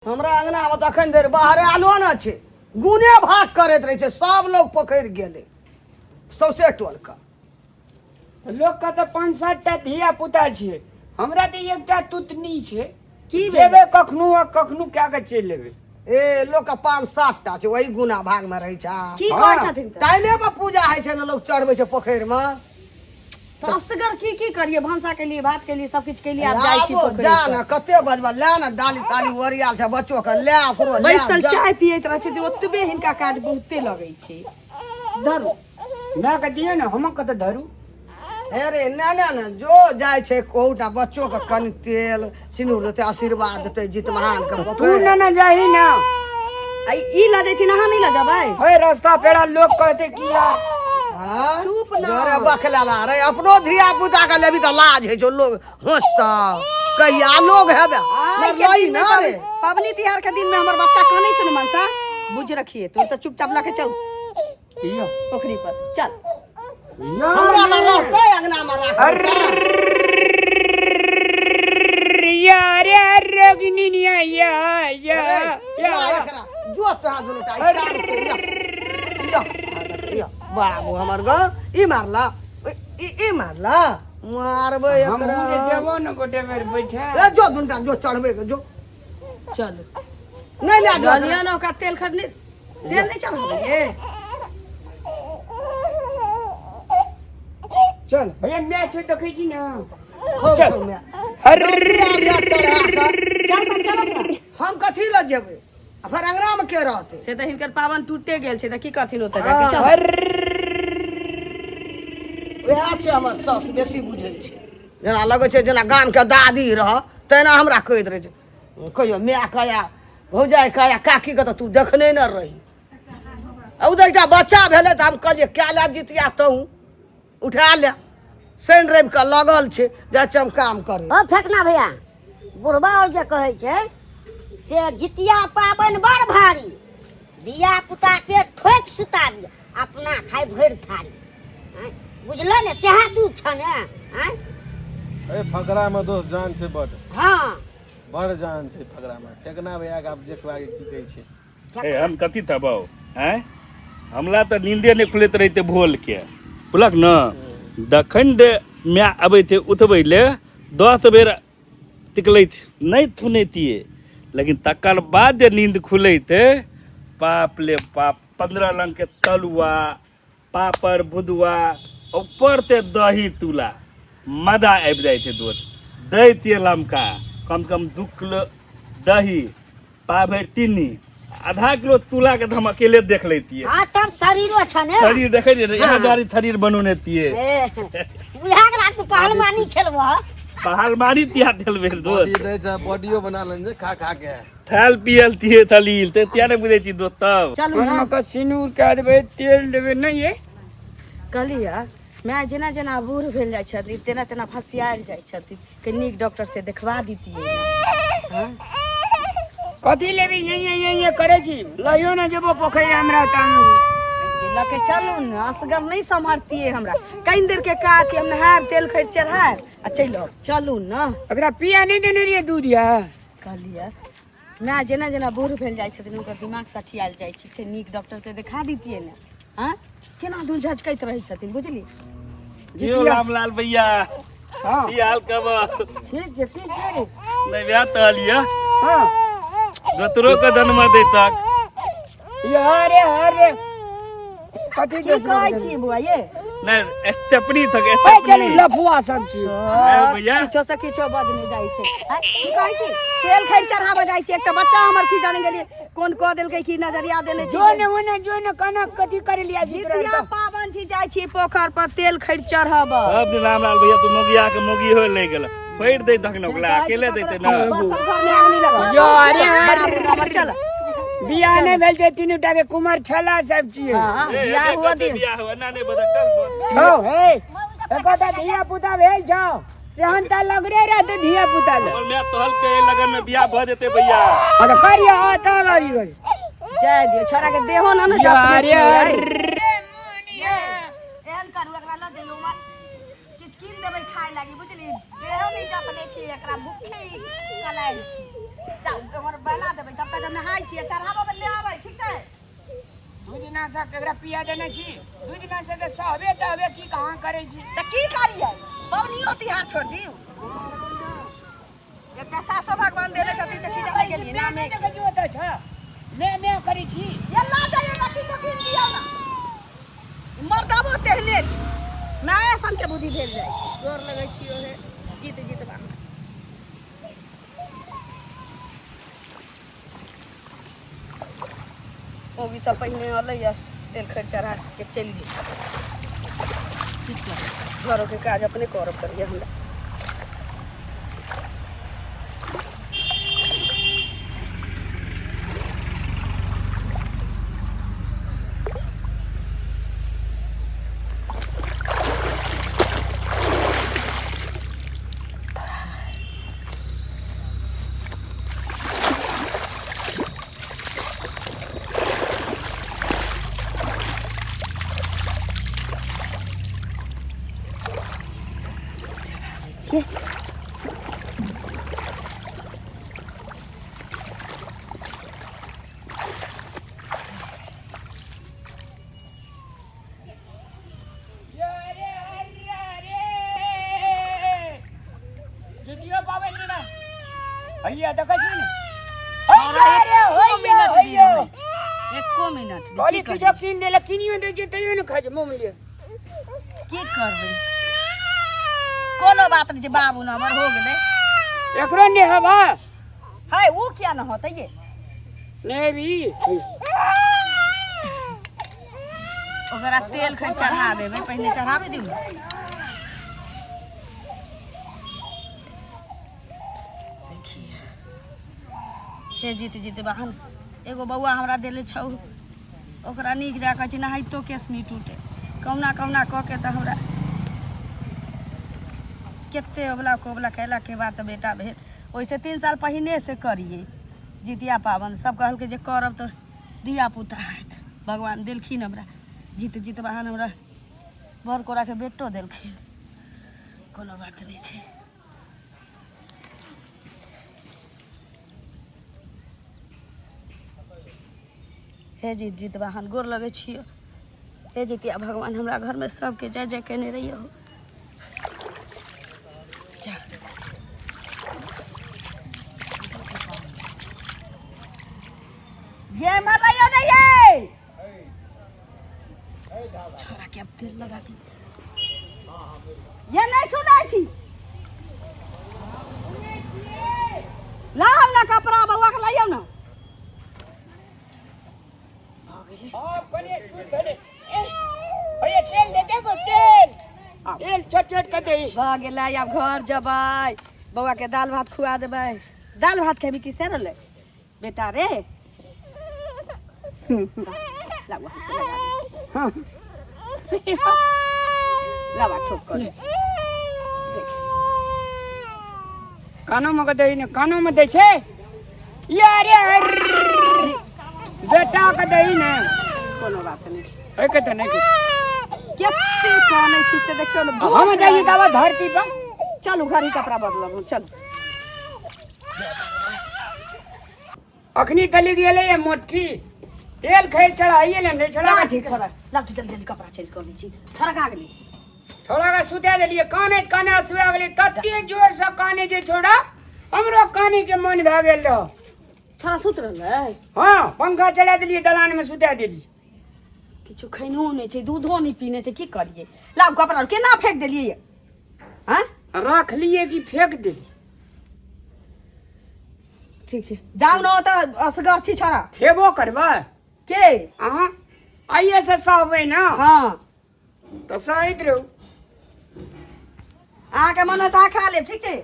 हमरा अंगना में तखन धरि बाहरे आलो न छै, गुने भाग करैत रहै छै, सब लोग पकड़ि गेलै सौंसे टोल के। लोक के तऽ 5-7 टा धिया पुता छै, हमरा तऽ एकटा तुतनी छै। की जेबै कखनो आ कखनो कए कऽ चलि एबै। ए लोक के 5-7 टा छै, वही गुना भाग में रहै छै। की कहै छथिन तऽ? टाइमे पर पूजा होइ छै ने, लोग चढ़बै छै पोखरि में। तऽ असगर की की करिए, भनसा के लिए, भात के लिए, सब किछु के लिए आब जाइ छी आबो पोखरि जा पर। ने, कते बजबा ले ने, डाली ताली ओरियाल छै, बच्चो के ले, ओकरो ले, बैसल जा। चाय पियैत रहै छथिन, ओतबे हिनका काज बहुते लगै छै। धरू माय के दियौ ने, हम कतऽ धरू? हे रे, ना ना ना, जो जाइ छै कोहुटा बच्चो के कनि तेल सिन्दूर देतै, आशीर्वाद देतै जितमान के तू पोखरि। ना ना जाही ना। आ ई लऽ जैथिन, अहाँ नहि लऽ जेबै? हे रास्ता पेड़ा लोग कहते किया। हाँ? चुप ना। अरे बखलाला रे, अपनो धिया पुता के लेबी तऽ लाज होइ छौ, लोग हंसतौ कहिया लोग हेबे। आइ के लई दिन में ना रे। पबनी तिहार के दिन में हमर बच्चा कानै छै ने मनसा, बुझ रखिए तू तऽ चुपचाप लऽ के चल यो पोखरी पर चल। यो हमरा लग रहतै, अंगना में राखबै। या रे रोगिनी या या या अरे, या ला एकरा, जो तोरा दुनू टा, ई काम के, या, या, या, बाबू हमर गो, ई मारला, ई, ई मारला, मारबै हम एकरा। जे देबो न गोटे बेर बैठे। ए, जो दुनू टा, जो चढ़बै के, जो। चलू। नहि लए जो। लिअ ने ओकरा तेल खरीदने, तेल नहि चढ़ाबै। चल भैया, मैच देखै छी ने। खूब चल। छौ माय। हर बिया चढ़ा कऽ, चल तब, चलत ना। हम कथी लए जेबै? आ फेर अंगना में के रहतै? से तऽ हिनकर पावन टूटे गेल छै, तऽ की करथिन ओतऽ जाके? चल। हर वएह छै हमर साउस, बेसी बुझै छै, जेना लगै छै जेना गाम के दादी रह तेना हमरा कहैत रहै छै, कहियो माय कया, भौजाइ कया, काकी के तऽ तू देखने ने रही। आ ओ तऽ एकटा बच्चा भेलै तऽ हम कहलियै कए लए जितिया, तहूँ उठा ले, शनि रवि के लगल छै, जाइ छियै हम काम करै। ओ फेकना भैया, बुढ़बा और जे कहै छै से जितिया पाबनि बड़ भारी, धिया पुता के ठोकि सुताबी, अपना खाइ भरि थारी। आँय, बुझलो ने, सएह दूध छ ने? आँय। ए फकरा में दोस्त जान छै बड। हाँ। बड़ जान छै फकरा में। फेकना भैया के आब देखबा के की कहै छै। ए हम कथी तबाउ आँय, हमला तऽ नींदे नहि खुलैत रहिते भोल के बुझलक न। दखन दे माय अबै छै उठबै ले, 10 बेर टिकलैत नहि थुनैतियै, लेकिन तकर बाद जे नींद खुलैते, बाप ले बाप, 15 रंग के तलुआ पापड़ भुदुआ, ऊपर ते दही तुला, मजा आबि जाइ छै दोस्त। दैतियै लमका कम से कम 2 किलो दही, पाभरि तीनी, आधा किलो तुला के तऽ हम अकेले देख लैतियै। हाँ, तब शरीरो छ ने। शरीर देखै छियै, यहाँ हाँ। दुआरे शरीर बनौने तियै। ए, बुझा गेला तू पहलवानी खेलबह? पहलवानी तिया खेलबै बॉडी दोस्त। दै छै, बॉडियो बना लेने छै खा खा के। खायल पियल तियै थलील ते तिया नहि बुझै छी दोस्त तब। चलू ना। ओहिमे के सिनूर कए देबै, तेल देबै नहि ये। कहलियै माय जेना जेना बूढ़ भेल जाइ छथिन तेना तेना फसियायल जाइ छथिन, के नीक डॉक्टर से देखवा दितियै ने। हाँ? कथी लेबी? यहीं यहीं यहीं करै छी, लइयो ने जेबो पोखरि हमरा तऽ। लऽ के चलू ने, असगर नहि सम्हरतियै हमरा, कनि देर के काज छै, हम नहायब, तेल खरीद चढ़ायब आ चलि आउ। चलू ने। एकरा पिया नहि देने रहियै दूध या? कहलियै माय जेना जेना बूढ़ भेल जाइ छथिन हुनकर दिमाग सठियायल जाइ छै, से नीक डॉक्टर के देखा दितियै ने। हाँ, केना दूध झचकैत रहै छथिन बुझली। जियो रामलाल भैया। हाँ। की हाल खबर? ठीक छै, ठीक छै रे। नहि वएह कहलियै। हाँ। दोसरो के जन्म दैतक। ये अरे अरे कथी की दोसरो कहै के? छी बुआ ये? नहि स्टेपनी तक ए स्टेपनी। चलू लफुआ सब छी। नहि भैया। किछो से किछो बजने जाइ छै। आँय, की कहै छी? तेल खैर चढ़ाबऽ जाइ छी, एकटा बच्चा हमर की जाने गेलियै कोन कऽ देलकै, की नजरिया देने छी। जो ने ओने जो ने कना कथी करे लिया छी तोरा? जितिया पाबनि छी, जाइ छी पोखर पर तेल खैर चढ़ाबऽ। सब दिन रामलाल भैया तू मोगिया के मोगी हो ले गेल, पैर दे तक न ओकरा अकेले देते ना। बसल घर में आग नहीं लगल। यो अरे बराबर बराबर चल। बियाह नहि भेल छै, तीनू टा के कुमार ठेला सब छियै। हाँ, ए, बियाह ए, हुआ कते दिन। बियाह हुआ ना नहीं बता चल दोस्त। छौ हे, एकोटा धिया पुता भेल छौ? सेहनता लगरे रहते धिया पुता ले। हमर माय तोहल के लगन में बियाह भ जेते भैया। अरे करिया तब आबि गेल। जाय दियौ छोरा के देहो ना ने जतने अरे छियै। अरे एहन करू, एकरा लऽ जइयौ, किछु कीन देबै खाय लागी, बुझली? देहो नहि जतने छी एकरा, भूखे ई कलायल छी। जाउ हमर बना देबै तब तक हम नहाय छियै चढ़ाबऽ ले आबै ठीक छै। दू दिना से केकरा पिया देने छी, 2 दिना से तऽ सहबे तहबे की कहाँ करै छी। तऽ की करियै, पबनियो तिहार छोड़ि दियौ? एकटा सासो भगवान देने छथिन तऽ की जाने गेलियै नामे। नहि देखै छी ओतऽ छ मैं मैं करै छी। ये ला जाइए ना, किछो कीन दियौ ना। मर्दबो तेहने छै, माय सन के बुद्धि भेल जाइ छै। गोर लगै छी ओहे जीत जीत बा। मौगी सब पहिने अलै या तेल खैर चढ़ा के चलि गेल। घरोके काज अपने करऽ पड़ैए हमरा। छियै। अरे अरे जितियो पाबनि दिना हैया देखै छी ने। छौड़ा हैया रे, एको हैया, मिनट नहि हैया। रहै छै, एको मिनट नहि। कहली की किछो करबै? कीन देलक, किनियो दै छै तैयो ने खाइ छै मुँह में लिए। की करबै, कोनो बात नहि छै बाबू ने, हमर हो गेलै। एकरो नेहबा है उ किया न होतै ये? नेहबी। ओकरा तेल खै चढ़ा देबै, पहिने चढ़ाबै दियौ ने। देखिए हे जीत जीत बहन, एगो बौआ हमरा देले छौ, ओकरा नीक जा कहै छै नहाइतो केस नहि टूटे। कहुना कहुना कऽ के तऽ हमरा कते अबला कोबला कयलाके बाद तऽ बेटा भेल। ओहिसँ 3 साल पहिनेसँ करियै जितिया पाबनि। सब कहलकै जे करब तऽ धिया पुता हैत। भगवान देलखिन हमरा जीत जीत बहन, हमरा बड़ कोराके बेटो देलखिन। कोनो बात नहि छै। हे जीत जीत बहन, गोर लगै छियौ। हे जितिया भगवान, हमरा घरमे सबके जय जय केने रहियौ। जा ये मर रही हो नहीं ये छोरा के अब तेल लगा दी। ये नहीं सुनाई छी, लाओ ना कपड़ा बउआ के, लाइयो ना। हाँ कने चूत भेलै। ए, भैया तेल दे दे गो, तेल तेल छोट छोट के दे। भऽ गेलै, आब घर जेबै, बौआ के दालि भात खुआ देबै। दालि भात खेबी कि से रहलै बेटा रे? लाबा लगा दै छी। लाबा ठोक कर दै छी। देख। कानो में के दै ने, कानो में दै छै। ये अरे अरे, बेटा के दै ने। कोनो बात नहि। है के तऽ नहि के। कते कानै छी से देखियौ ने। हम जाइए दावा धरती पर। चलू घर ही कपड़ा बदलब हम, चलू। अखनी तली गेलै ये मोटकी तेल खैर चढ़ाइए ने, नहीं चढ़ा छी छोड़ा, लाउ जल्दी जल्दी कपड़ा चेंज कर लै छी। छोड़ा कहाँ गेलै? छोड़ा के सुता देलिए, काने काने सुआ गेलै, तते जोर से काने जे छोड़ा हमरो काने के मन भए गेल रह। छोड़ा सुत रहलै? हाँ, पंखा चला देलिए, दलान में सुता देलिए। किछु खैनो नहि छै, दूधो नहि पीने छै, की करियै? लाउ कपड़ा केना फेंक देलियै? हाँ रख लिए कि फेंक देलिए? ठीक छै, जाउ ने तऽ असगर छी छोड़ा। खेबो करबै के? अहाँ आइए से सहबै ने? हाँ तऽ सहैत रहू। अहाँके मन होत अहाँ खा लेब, ठीक छै।